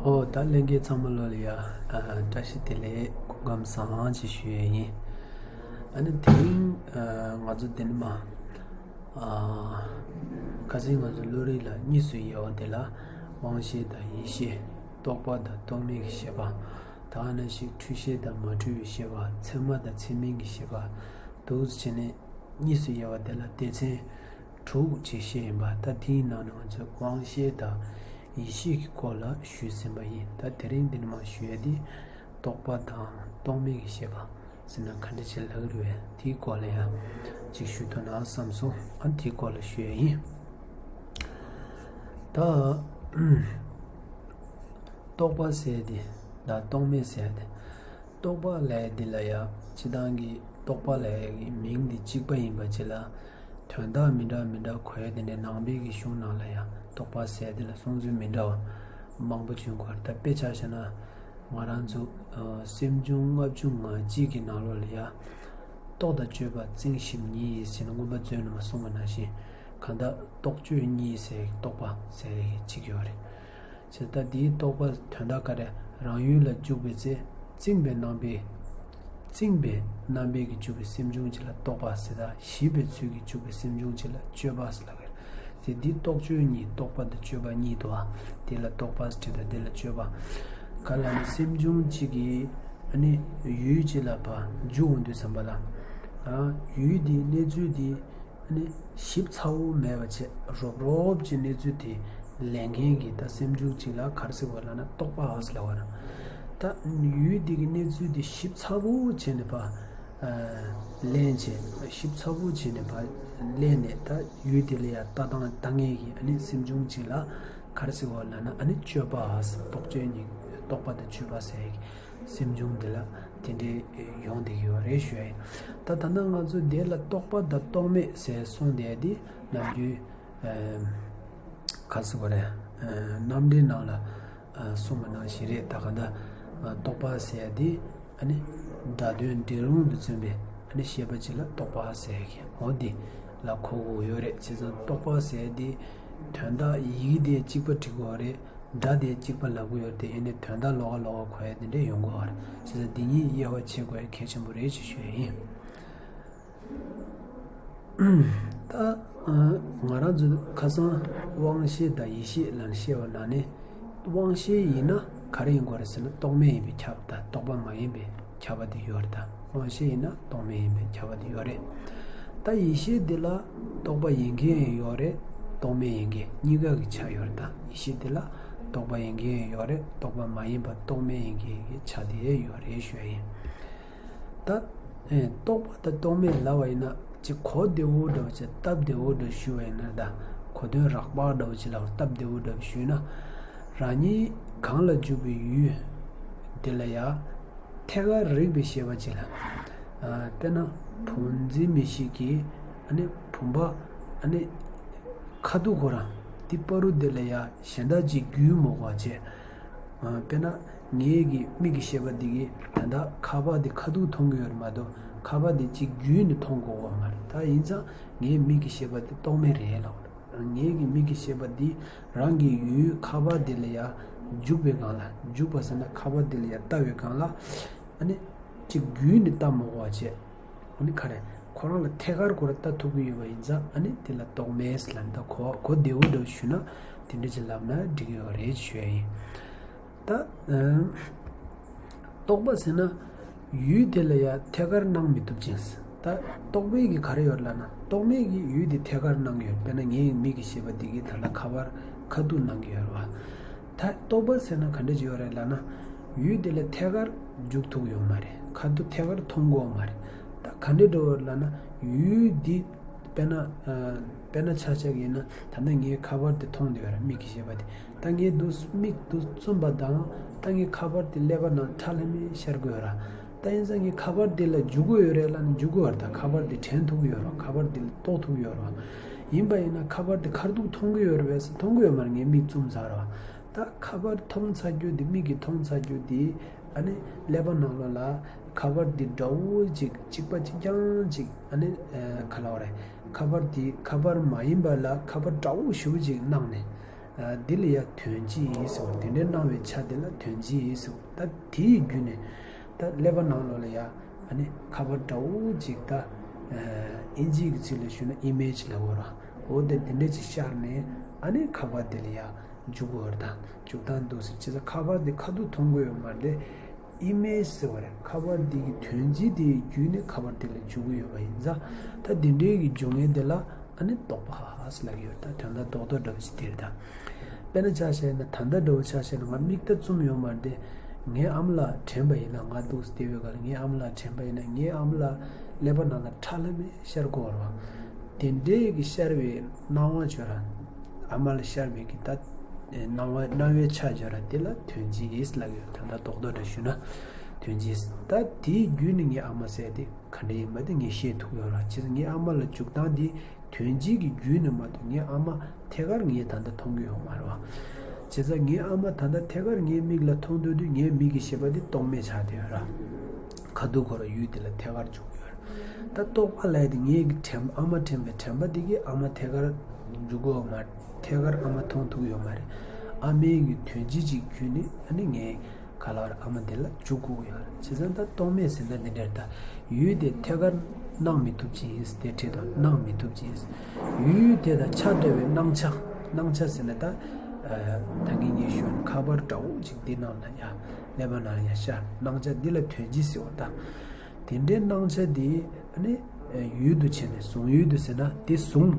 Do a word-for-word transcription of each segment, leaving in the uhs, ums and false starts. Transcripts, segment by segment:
ཨོ། ད་ལྷན་རྒྱས་ཚང་མ་ལོ་ལ་ཡ། ཨ། བཀྲ་ཤིས་བདེ་ལེགས། སྐུ་ཁམས་བཟང་ཞེས་ཞུ་ཡས་ཡིན། ཨ་ནི་དེ་རིང་ཨ་ང་ཚོ་འདི་ནས་མ། ཨ། ཁ་སང་ང་ཚོ་བློ་རིག་ལ་གཉིས་སུ་དབྱེ་བ་དེ་ལ། དབང་ཤེས་དང་ཡིད་ཤེས། རྟོག་པ་དང་རྟོག་མེད་ཀྱི་ཤེས་པ། དེ་ནང་བཞིན་འཁྲུལ་ཤེས་དང་མ་འཁྲུལ་བའི་ཤེས་པ། ཚད་མ་དང་ཚད་མིན་གྱི་ཤེས་པ། འདུག་སེ་བྱས་ནས་གཉིས་སུ་དབྱེ་བ་དེ་ལ་སྡེ་ཚན་དྲུག་ཅེས་བཤད་ཡིན་པ། ད་དེའི་ནང་ནས་ང་ཚོས་དབང་ཤེས་དང་ཡིད་ཤེས་ཀྱི་སྐོར་ལ་ཞུས་ཟིན་པ་ཡིན། ད་དེ་རིང་འདི་ནས་མ་ཞུ་ཡས་དེ། རྟོག་པ་དང་རྟོག་མེད་ཀྱི་ཤེས་པ་ཟེར་ན་ག་འདྲ་ཅིག་ལབ་ཀྱི་རེད་པས། དེའི་སྐོར་ལ་ཡང་ཅིག་ཞུ་ཐུབ་ན་བསམ་སོང་། ཨ། དེའི་སྐོར་ལ་ཞུ་ཡས་ཡིན། ད་རྟོག་པ་ཟེར་དེ་དང་རྟོག་མེད་ཟེར་དེ། རྟོག་པ་ལབ་ཡས་འདི་ལ་ཡ། སྤྱིར་བཏང་གི་རྟོག་པ་ལབ་ཡས་ཀྱི་མིང་འདི་གཅིག་པ་ཡིན་པ་ཅིག་ལ། དོན་དག་མི་འདྲ་མི་འདྲ་གོ་ཡས་དེ་འདྲའི། ནང་པའི་གི་གཞུང་ནང་ལ་ཡ་རྟོག་པ་ཟེར་ཡས་འདི་ལ་གསུང་ཚུལ་མི་འདྲ་བ་མང་པོ་བྱུང་གི་ཡོད་རེད། ད་དཔེ་ཆ་བཞག་ན་ང་རང་ཚོ་ཨ་སེམས་བྱུང་ལྔ་བཅུ་ང་གཅིག་གི་ནང་ལོགས་ལ་ཡ། རྟོག་དང་དཔྱོད་པ་རྩིང་ཞིབ་གཉིས་ཡིན་ཟེར་ནས་མངོན་པ་མཛོད་ནས་མ་གསུངས་པ་ནང་བཞིན། གང་ལྟར་རྟོག་དཔྱོད་གཉིས་ཟེར་རྟོག་པ་ཟེར་གཅིག་ཡོད་རེད། བྱས་ཙང་ད་འདིའི་རྟོག་པ་དོན་དག་ག་རེ། རང་ཡུལ་ལ་འཇུག་པའི་ཚེ། རྩིང་པའི་རྣམ་པའི། རྩིང་པའི་རྣམ་པའི་གིས་འཇུག་པའི་སེམས་བྱུང་གཅིག་ལ་རྟོག་པ་ཟེར། ད་ཞིབ་པའི་ཚུལ་གྱིས་འཇུག་པའི་སེམས་བྱུང་གཅིག་ལ་དཔྱོད་པ་ཟེར་ལབ་ཀྱི་རེད། དེ་འདི་རྟོག་དཔྱོད་གཉིས། རྟོག་པ་དང་དཔྱོད་པ་གཉིས་འདུག་པ། དེ་ལ་རྟོག་པ་ཟེར་དང་དེ་ལ་དཔྱོད་པ། ག་ལ་ནི་སེམས་བྱུང་གཅིག་གིས་ཨ་ནི་ཡུལ་གཅིག་ལ་ཕར་འཇུག་འོང་དུས་ཙམ་པ་ལ། ཨ། ཡུལ་འདིའི་གནས་ཚུལ་འདི་ཨ་ནི་ཞིབ་ཚགས་པོ་མེད་པ་བྱས། རོབ་རོབ་ཀྱི་གནས་ཚུལ་དེ་ལེན་མཁན་གྱི་ད་སེམས་བྱུང་གཅིག་ལ་ག་རེ་ཟེར་དགོས་ལབ་ན་རྟོག་པ་ཟེར་ལབ་པ་རེད། ད་ཡུལ་འདི་གི་གནས་ཚུལ་དེ་ཞིབ་ཚགས་པོ་བྱས་ནས་ཕར་ཨ་ལེན་བྱས། ཞིབ་ཚགས་པོ་བྱས་ནས་ཕར་ལེན་ནས། ད་ཡུལ་དེ་ལ་ཡ་ལྟ་སྟངས་ལྟ་མཁན་གྱི་ཨ་ནི་སེམས་བྱུང་གཅིག་ལ་ག་རེ་ཟེར་དགོས་ལབ་ན་ཨ་ནི་དཔྱོད་པ་ཟེར། རྟོག་དཔྱོད་གཉིས། རྟོག་པ་དང་དཔྱོད་པ་ཟེར་གྱི་སེམས་བྱུང་འདི་ལ་དེ་འདྲའི་ཡོང་བསྡད་ཀྱི་ཡོད་རེད་ཞུ་ཡ་ཡིན། ད་ད་ལྟ་ང་ཚོ་འདི་ལ་རྟོག་པ་དང་རྟོག་མེད་ཟེར་གསུངས་བསྡད་དེ་ནམ་རྒྱུན་ཨ་ག་རེ་ཟེར་དགོས་རེད། ཨ་རྣམ་འགྲེལ་ནང་ལ་ཨ་གསུངས་པ་ནང་བཞིན་རེད། ད་གང་ལྟར་ཨ་རྟོག་པ་ཟེར་ཡ་དེ་ཨ་ནི་སྒྲ་དོན་འབྲིང་རུང་དུ་མཚོན་པའི་ཨ་ནི་ཤེས་པ་ཅིག་ལ་རྟོག་པ་ཟེར་གྱི། འོ་འདི་ལ་གོ་དགོས་ཡོད་རེད། བྱས་ཙང་རྟོག་པ་ཟེར་ཡ་དེ་དོན་དག་ཡི་གེ་དེ་གཅིག་པ་འབྲི་དགོས་རེད། སྒྲ་དེ་གཅིག་པ་ལབ་དགོས་ཡོད་རེད། དེ་ཡིན་ནའི་དོན་དག་ལོགས་ཀ་ལོགས་ཀ་གོ་ཡ་དེ་འདྲ་ཡོང་གི་ཡོད་རེད། བྱས་ཙང་འདི་གཉིས་དབྱེ་བ་ཕྱེ་དགོས་ཡ་གལ་ཆེན་པོ་རེད་ཅེས་ཞུ་ཡ་ཡིན། ད་ང་རང་ཚོ་ཁ་སང་དབང་ཤེས་དང་ཡིད་ཤེས་ལབ་ནས་བཤད་པ་ནང་ནས། དབང་ཤེས་ཡིན་ན་ག་རེ་ཡིན་དགོས་རེད་ཟེར་ན་རྟོག་མེད་ཡིན་པའི་ཁྱབ་པ་དང་རྟོག་པ་མ་ཡིན་པའི་ཁྱབ་པ་དེ་ཡོད་རེད། ད་དབང་ཤེས་ཡིན་ན་རྟོག་མེད་ཡིན་པའི་ཁྱབ་པ་དེ་ཡོད་རེད། ད་ཡིད་ཤེས་འདི་ལ་རྟོག་པ་ཡིན་མཁན་ཡང་ཡོད་རེད། རྟོག་མེད་ཡིན་མཁན་གཉིས་ཀ་གི་ཆ་ཡོད་རེད། ད་ཡིད་ཤེས་འདི་ལ་རྟོག་པ་ཡིན་མཁན་ཡང་ཡོད་རེད། རྟོག་པ་མ་ཡིན་པ་རྟོག་མེད་ཡིན་མཁན་གྱི་ཆ་དེ་ཡང་ཡོད་རེད་ཞུ་ཡ་ཡིན། ད་ཨེ་རྟོག་པ་དང་རྟོག་མེད་ལབ་པ་ཡིན་ན་ཅིག་གོ་བདེ་བོ་འདྲ་བོ་ཅིག་སྟབས་བདེ་བོ་འདྲ་ཞུ་བ་ཡིན་ན། ད་གོ་དོན་རགས་པ་འདྲ་བོ་ཅིག་ལ་སྟབས་བདེ་བོ་འདྲ་བོ་ཞུས་ན། རང་ཉིད་གང་ལ་འཇུག་པའི་ཡུལ་དེ་ལ་ཡ་ཐད་ཀར་རིག་པའི་ཤེས་པ་ཅིག་ལ། ཨ་དཔེར་ན་བུམ་འཛིན་མིག་ཤེས་ཀྱིས་ཨ་ནི་བུམ་པ་ཨ་ནི་ཁ་ཐུག་ཁོ་རང་དེ་པ་རུ་དེ་ལ་ཡ་གཞན་དག་ཅིག་བརྒྱུད་མི་དགོས་པ་བྱས། ཨ་དཔེར་ན་ངའི་གི་མིག་གི་ཤེས་པ་འདི་གིས་ད་ལྟ་ཁ་པར་འདི་ཁ་ཐུག་མཐོང་གི་ཡོད་རེད་མ་གཏོགས། ཁ་པར་འདི་གཅིག་བརྒྱུད་ནས་མཐོང་དགོས་པ་མ་རེད། ད་ཡིན་ཙང་ངའི་མིག་གི་ཤེས་པ་འདི་རྟོག་མེད་རེད་ལབ་པ་རེད། ངའི་གི་མིག་གི་ཤེས་པ་འདི་རང་གི་ཡུལ་ཁ་པར་འདི་ལ་ཡ་འཇུག་པའི་སྒང་ལ། འཇུག་པ་ཟེར་ན་ཁ་པར་འདི་ལ་ཡ་ལྟ་བའི་སྒང་ལ་ཨ་ནི་གཅིག་བརྒྱུད་ནས་ལྟ་མི་དགོས་པ་བྱས། ཨ་ནི་ག་རེ། ཁོ་རང་ལ་ཐད་ཀར་ཁོ་རང་ལྟ་ཐུབ་ཀྱི་ཡོད་པ་ཡིན་ཙང་ཨ་ནི་དེ་ལ་རྟོག་མེད་ཟེར་ལབ་ནས། ད་གོ་གོ་བདེ་བོ་འདྲ་བོ་ཞུས་ན་དེ་འདྲ་ཅིག་ལབ་ན་འགྲིག་གི་ཡོད་རེད་ཞུ་ཡ་ཡིན། ད་ཨ་རྟོག་པ་ཟེར་ན་ཡུལ་དེ་ལ་ཡ་ཐད་ཀར་སྣང་མི་ཐུབ་ཅིང་། ད་རྟོག་མེད་ཀྱི་ག་རེ་ཡོད་ལབ་ན། རྟོག་མེད་ཀྱི་ཡུལ་དེ་ཐད་ཀར་སྣང་གི་ཡོད། དཔེར་ན་ངའི་མིག་གི་ཤེས་པ་འདི་གིས་ད་ལྟ་ཁ་པར་ཁ་ཐུག་སྣང་གི་ཡོད་རེད་པ། ད་རྟོག་པ་ཟེར་ན་ག་འདྲ་ཅིག་ཡོད་རེད་ལབ་ན། ཡུལ་དེ་ལ་ཐད་ཀར་འཇུག་ཐུབ་ཀྱི་ཡོད་མ་རེད། ཁ་ཐུག་ཐད་ཀར་མཐོང་གི་ཡོད་མ་རེད། ད་ག་འདྲ་འདྲ་བོ་ལབ་ན། ཡུལ་འདི་དཔེར་ན་ཨ་དཔེར་ན་ཆ་བཞག་ཡིན་ན། ད་ལྟ་ངའི་ཁ་པར་དེ་མཐོང་བསྡད་ཡོད་རེད། མིག་གི་ཤེས་པ་དེ། ད་ངས་འདུག་མིག་འདུག་བཙུམས་པ་དང་། ད་ངས་ཁ་པར་དེ་ཀླད་པ་ནང་ཁྲ་ལྷམ་མེ་ཤར་གྱི་ཡོད་རེད། ད་ཡིན་ཙང་ངས་ཁ་པར་དེ་ལ་འཇུག་གི་ཡོད་རེད་ལབ་ན་འཇུག་གི་ཡོད་རེད། ད་ཁ་པར་དེ་དྲན་ཐུབ་ཀྱི་ཡོད་རེད། ཁ་པར་དེ་ལ་རྟོག་ཐུབ་ཀྱི་ཡོད་རེད། ཡིན་པ་ཡིན་ན་ཁ་པར་དེ་ཁ་ཐུག་མཐོང་གི་ཡོད་རེད་པས། མཐོང་གི་ཡོད་མ་རེད། ངས་མིག་བཙུམས་ཚར་རེད་པ། ད་ཁ་པར་མཐོང་ཚར་རྒྱུ་དེ། མིག་གིས་མཐོང་ཚར་རྒྱུ་དེ། ཨ་ནི་ཀླད་པ་ནང་ལོགས་ལ་ཁ་པར་དེ་འདྲ་བོ་ཅིག་གཅིག་པ་གཅིག་རྐྱང་ཅིག་ཨ་ནི་ཨ་ག་ལབ་དགོས་རེད། ཁ་པར་དེ་ཁ་པར་མ་ཡིན་པ་ལ་ཁ་པར་འདྲ་བོ་ཞེ་པོ་ཅིག་སྣང་ནས། འདི་ལ་ཡ་དོན་སྤྱི་ཡིན་ཟེར་བ། དེ་འདྲའི་སྣང་བའི་ཆ་དེ་ལ་དོན་སྤྱི་ཡིན་ཟེར་བ། ད་དེའི་བརྒྱུད་ནས་ད་ཀླད་པ་ནང་ལོགས་ལ་ཡ་ཨ་ནི་ཁ་པར་འདྲ་བོ་ཅིག་ད་ཨིན་ཇིའི་གི་ཚིག་ལ་ཞུས་ན་ཨི་མེཇ་ལབ་དགོས་ར། འོ་དེ་དེ་འདྲ་ཅིག་ཤར་ནས་ཨ་ནི་ཁ་པར་དེ་ལ་ཡ་འཇུག་དགོས་ར། ད་འཇུག་སྟངས་འདུག་ཟེར། བྱས་ཙང་ཁ་པར་དེ་ཁ་ཐུག་མཐོང་གི་ཡོད་མ་རེད། ཨི་མེཇ་ཟེར་བ་རེད། ཁ་པར་འདི་གི་དོན་སྤྱི་དེ་བརྒྱུད་ནས་ཁ་པར་དེ་ལ་འཇུག་གི་ཡོད་པ་ཡིན་ཙང་། ད་དེ་འདྲའི་གི་འཇུག་མཁན་དེ་ལ་ཨ་ནི་རྟོག་པ་ལབ་ཀྱི་ཡོད། ད་དོན་དག་རྡོག་རྡོག་འདྲ་བོ་ཞིག་དེ་རེད་ད། དཔེར་ན་ཆ་བཞག་ན་ད་ལྟ་འདྲ་བོ་ཆ་བཞག་ན་ང་མིག་ལྟ་བཙུམ་ཡོད་མ་རེད། ངའི་ཨ་མ་ལགས་དྲན་པ་ཡིན་ན། ང་འདུག་སེ་བསྡད་པའི་སྐབས་ལ་ངའི་ཨ་མ་ལགས་དྲན་པ་ཡིན་ན་ངའི་ཨ་མ་ལགས་ཀླད་པ་ནང་ལ་ཁྲ་ལྷམ་མེ་ཤར་གྱི་ཡོད་རེད་བ། དེ་འདྲའི་གི་ཤར་བའི་སྣང་བ་བྱོས་ར། ཨ་མ་ལ་ཤར་བའི་གི་ད་སྣང་བ་སྣང་བའི་ཆ་བྱོས་ར། དེ་ལ་དོན་སྤྱི་ཡིན་ལབ་ཀྱི་ཡོད། ད་ལྟ་རྡོག་རྡོག་འདྲ་ཞུས་ན་དོན་སྤྱི་ཡིན། ད་དེའི་བརྒྱུད་ནས་ངའི་ཨ་མ་ཟེར་དེ་ག་འདྲ་ཡིན་པ་དེ་ངས་ཤེས་ཐུབ་ཡོད་ར། བྱས་ཙང་ངའི་ཨ་མ་ལ་འཇུག་སྟངས་དེ་དོན་སྤྱི་གི་བརྒྱུད་ནས་མ་གཏོགས་ངའི་ཨ་མ་ཐད་ཀར་ངས་ད་ལྟ་མཐོང་གི་ཡོད་མ་རེད་བ། བྱས་ཙང་ངའི་ཨ་མ་ད་ལྟ་ཐད་ཀར་ངའི་མིག་ལ་མཐོང་སྡོད་དུས་ངའི་མིག་གི་ཤེས་པ་དེ་རྟོག་མེད་ཆགས་བསྡད་ཡོད་ར། ཁ་ཐུག་ཁོ་རང་ཡུལ་དེ་ལ་ཐད་ཀར་འཇུག་གི་ཡོད་ར། ད་རྟོག་པ་ལབ་དེ་ངའི་གི་དྲན་ཨ་མ་དྲན་པའི་དྲན་པ་དེ་གིས་ཨ་མ་ཐད་ཀར་འཇུག་གི་ཡོད་མ་རེད། ཐད་ཀར་ཨ་མ་མཐོང་ཐུབ་ཡོད་མ་རེད། ཨ་མའི་གི་དོན་སྤྱི་ཅིག་བརྒྱུད་ནས་ཨ་ནི་ངའི་ག་ལ་བར་ཨ་མ་དེ་ལ་འཇུག་དགོས་ཀྱི་ཡོད་རེད། བྱས་ཙང་ད་རྟོག་མེད་ཟེར་ན་འདི་འདྲ་རེད་ད། ཡུལ་དེ་ཐད་ཀར་སྣང་མི་ཐུབ་ཅིག་ཡིན། དེ་འདྲ་དང་སྣང་མི་ཐུབ་ཅིག་ཡིན། ཡུལ་དེ་དང་ཆ་འདྲ་བའི་སྣང་ཆ། སྣང་ཆ་ཟེར་ན་ད་ད་གིན་ངས་ཞུས་ཁ་པར་འདྲ་བོ་ཅིག་འདི་ནང་ལ་ཡ་ཀླད་པ་ནང་ལ་ཡ་ཤར། སྣང་ཆ་འདི་ལ་དོན་སྤྱི་ཟེར་བ་ད། དེ་འདྲའི་སྣང་ཆ་དེ་ཨ་ནི་ཡུལ་དུ་བྱས་ནས། གཟུང་ཡུལ་དུ་ཟེར་ན་དེ་བཟུང་།